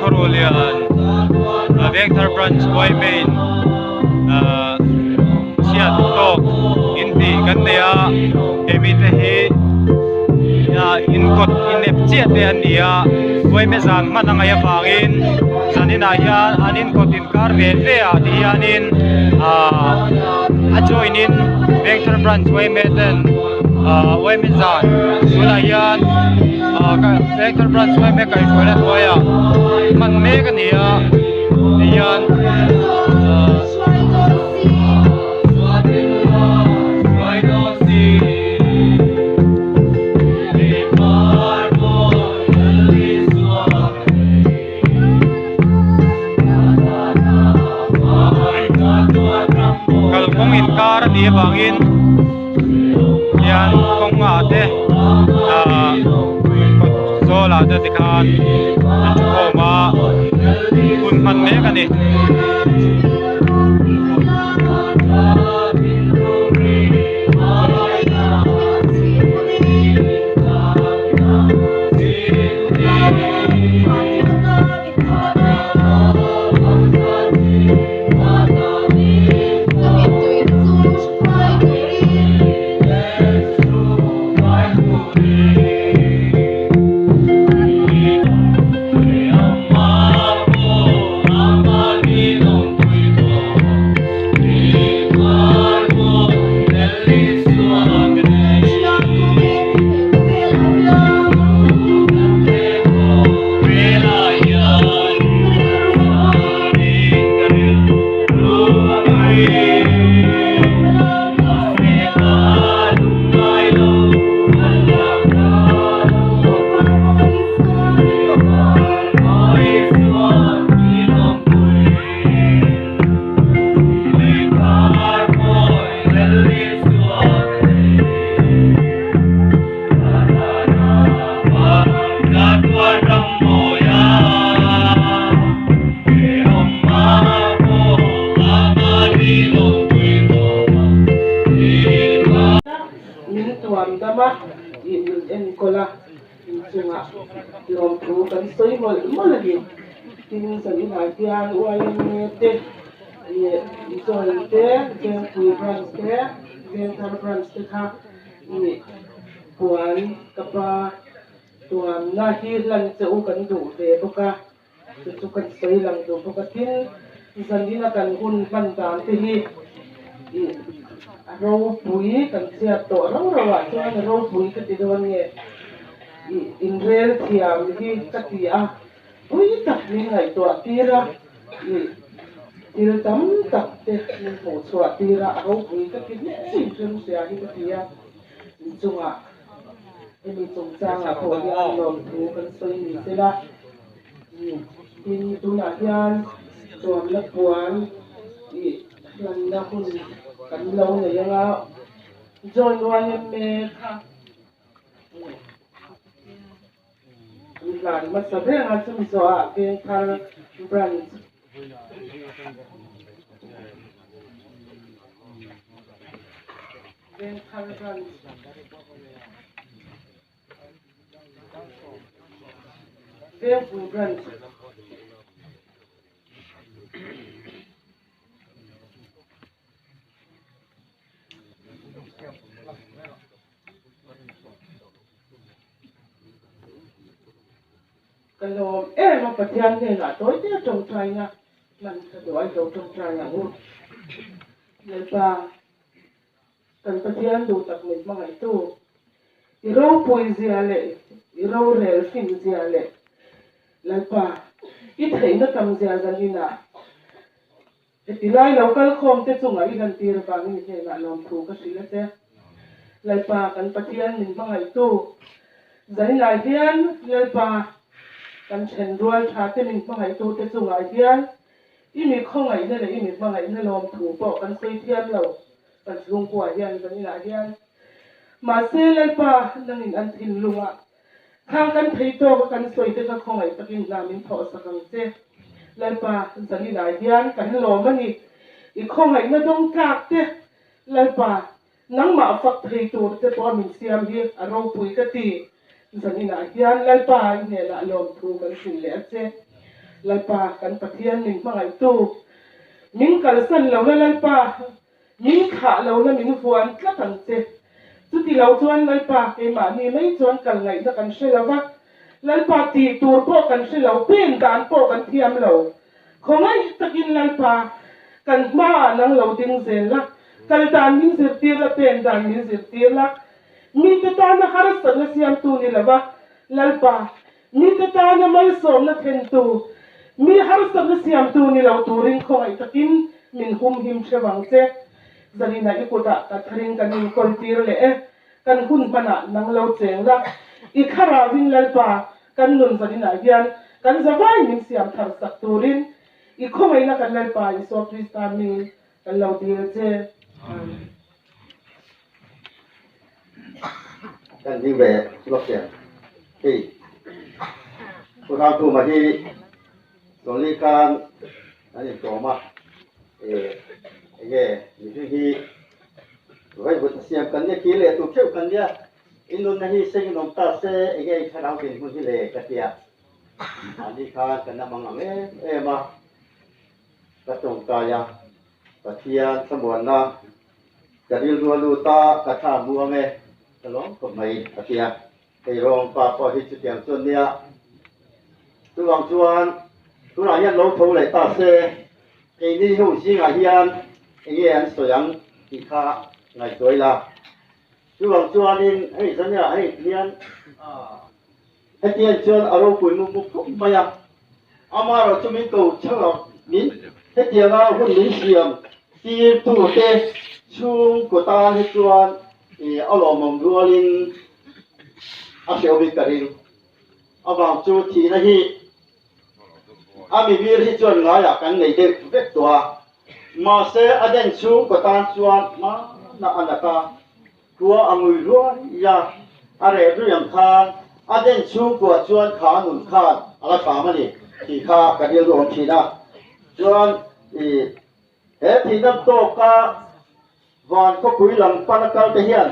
Khawruhlian Vengthar Branch yma in ahh chhiat tawk in tih kan nei a hemi te hi ah in kawt inep chiah te an ni a yma zan hman a ngaih avangin zanin ah hian an in kawt inkar ve ve ah ti hianin ahh a join in Vengthar Branch yma ten ahh yma zan tunah hian ahh Vengthar Branch yma kaihhruaina hnuaiah hman mek a ni a ti hian ahh Kalkawng inkar a nih avangin hian kawngah te ahh kawt zawlah te tikhan an thu khawm a hun hman mek a ni. Min tuam dam a, ih min enkawl a, inchungah lawmthu kan sawi mawlh mawlh a ni. Tin, zaninah hian YMA te leh Join te, Vengpui Branch te, Vengthar Branch te kha ih puan ka pa tuamna hi hlan che u kan duh ve bawk a, chu chu kan sawi lang duh bawk a. Tin, zanina kan hun hman dan te hi ih a ropui kan chhiat tawh rau rau ah chuan a ropui ka ti dawn nge ih inrel thiam hi ka ti a. Pui tak min ngaihtuah tir a, ih thil tam tak te min hmuh chhuah tir a, a ropui ka ti hle inhremhria hi ka ti a, inchungah hemi chungchangah pawh hian lawmthu kan sawi ni sela, tin tunah hian tuamna puan ih hlanna hun kan lo nei anga Join YMA kha. Hlan hmasa ber a chumi zawhah Vengthar Branch Vengthar Branch Vengpui Branch Ka lawm em a Pathian hnenah tawi te tawngtaina hman ka duh a i lo tawngtai ang u. Lalpa, kan Pathian duh tak min hmangaihtu, i ropui zia leh i rorel fin zia leh Lalpa, i theihna tam zia zaninah Heti lai lo kal khawm te chungah i lantir avangin i hnenah lawmthu ka hrilh a che. Lalpa kan Pathian min hmangaihtu zainah hian Lalpa kan then rual tha te min hmangaihtu te chungah hian i mi khawngaihna leh i mi hmangaihna lawmthu pawh kan sawi thiam lo kan chhungkua hian zaninah hian. Mahse Lalpa nangin an thinlungah Khang kan thei tawk a kan sawi te kha khawngaih takin hna min thawh sak ang che. Lalpa, zaninah hian kan lawm a ni. I khawngaihna dawng tlak te, Lalpa, nangmah fak thei tur te pawh a min siam hi a ropui ka ti. Zaninah hian Lalpa i hnenah lawmthu kan hrilh leh a che. Lalpa kan Pathian min hmangaihtu, min kalsan lo la Lalpa, min thlah lo la min vuan tlat ang che. Chuti lo chuan Lalpa keimahni mai chuan kal ngaihna kan hre lo va, Lalpa tih tur pawh kan hre lo, pen dan pawh kan thiam lo. Khawngaih takin Lalpa kan hmaah nang lo ding zel la, kal dan min zirtir la, pen dan min zirtir la, mite tana harsatna siamtu ni lova Lalpa, mite tana malsawmna thlentu, mi harsatna siamtu ni lo turin khawngaih takin min humhim hreuh ang che. Zanina i kutah ka tharin kan inkawltir leh e, kan hun hmanah nang lo cheng la, i thlarauin Lalpa kan nun zaninah hian kan zavai min siam thar sak turin i khawngaihna kan Lalpa Isua Krista hmingin kan lo dil che. Amen. Kan ding ve lawk hian hei Pu Hrangkhuma hi Sawli khan an inkawm a, enge mihring hi vaivut a siam kan nia, kir leh tur theuh kan nia, i nunna hi seng in awm ta se enge i thlarau dinhmun hi le ka tia, mahni khan kan la mang ang em em a, ka tawngtai a, Pathian thlamuanna ka rilru a lut a, ka thla muang e, ka lawm khawp mai a tia. Hei rawng pa pawh hi chutiang chuan nia. Chuvang chuan tunah hian lo tho leh ta se, keini ho zingah hian enge an sawi ang tih kha ngaihtuah ila. Chuvang chuanin hei zania hei hian hetiang chuan a ropui mup mup khawp mai a. Amaherawh chu min ko chho lo, min hetianga hun min siam tirtute chhungkaw tan hi chuan a lawmawm rualin a hreuh bik ka ring. Avang chu thihna hi a mimir hi chuan ngaiah kan nei deuh vek tawh a, mahse a den chhungkaw tan chuan hmana a nak a, khua a ngui ruai a, a reh rui ang khan a den chhungkua chuan kha a nun khan a la tham a ni tih kha ka rilru awm thin a. Chuan i he thihna tawka Van khawpui lam pana kal te hian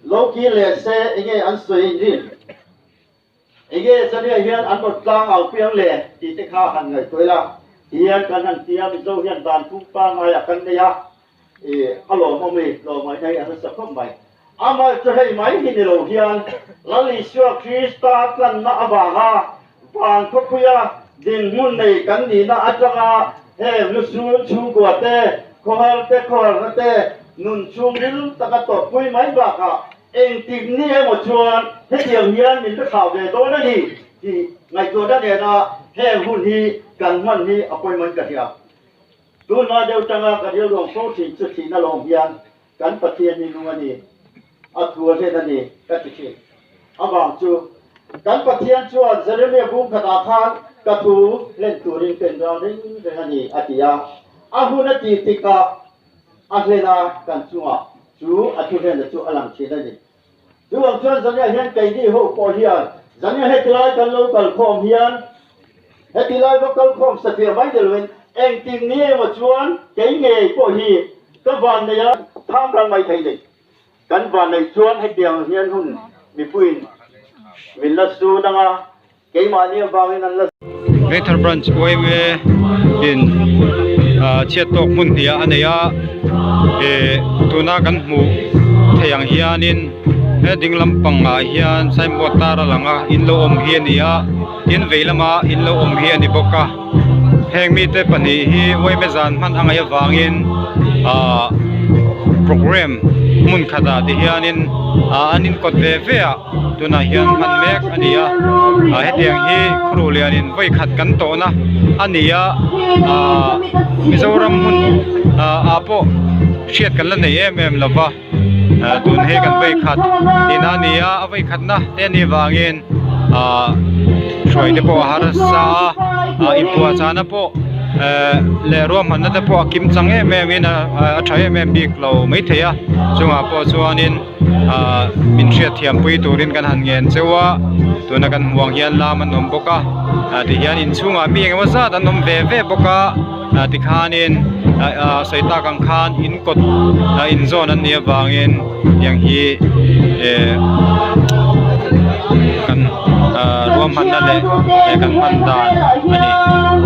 lo kir leh se enge an sawi in rin? Enge chania hian an rawn tlang au piang le tih te kha han ngaihtuah ila, tihian kan han tia Mizo hian dan phung pangaiah kan nei a, i a lawmawm i tlawmngaihna hi a nasa khawp mai. Amah chu hei mai hi ni lo hian Lal Isua Krista tlanna avanga van khawpuia dinhmun nei kan nihna atanga heng lusun chhungkua te, khawhar te, khawharna te nun chhungril taka tawpui mai bakah engtik ni emaw chuan hetiang hian min la thlah ve dawn a ni tih ngaihtuahna nena heng hun hi kan hman hi a pawimawhin ka hria. Tunlai deuh tanga ka rilruang fo thin chu thihna lawm hian Kan Pathian hi nung a ni, a thu a hlen a ni, ka ti thin. Avang chu, kan Pathian chuan Jeremia bung khatah khan ka thu hlen turin ka inral reng reng a ni, a ti a. A hun a tih tikah a hlen a, kan chungah chu a thu hlenna chu a lang thin a ni. Chuvang chuan Zania hian keini ho pawh hian Zania heti lai kan lo kal khawm hian heti lai va kal khawm satliah mai ni loin engtik ni emaw chuan kei ngei pawh hi ka van nei a, tham rang mai thei nei. Kan van neih chuan hetiang hian hun mipuiin min la sun anga keimahni avangin an la. Vengthar Branch yma in chhiat tawk hmun hnih a nei a eh tuna kan hmuh theih ang hianin he ding lampangah hian signboard tar a lang a in lo awm hi a ni a tin vei lama in lo awm hi a ni bawk a heng mite pahnih hi yma zan hman a ngaih avangin ah programme hmun khatah ti hianin ah an inkawt ve ve a. Tunah hian hman mek a ni a, ah hetiang hi khawruh lianin vawi khat kan tawhna a ni a, ah Mizoram hmun ah ah pawh hriat kan la nei em em lo va, ah tun hi kan vawi khat tihna a ni a, a vawi khatna te a nih vangin ah hruai te pawh a harsa a, ah inpuahchahna pawh eh leh ruahmanna te pawh a kim chang em em in a tha em em bik lo maithei a, chungah pawh chuanin. Ahh min hriatthiam pui turin kan han ngen cheu a tuna kan hmuh ang hian lam an awm bawk a ah tihian inchhungah mi engemaw zat an awm ve ve bawk a ah tikhanin ah sawi tak ang khan in kawt ah inzawn an nih avangin tiang hi eh kan ah ruahmanna leh kan hman dan a ni.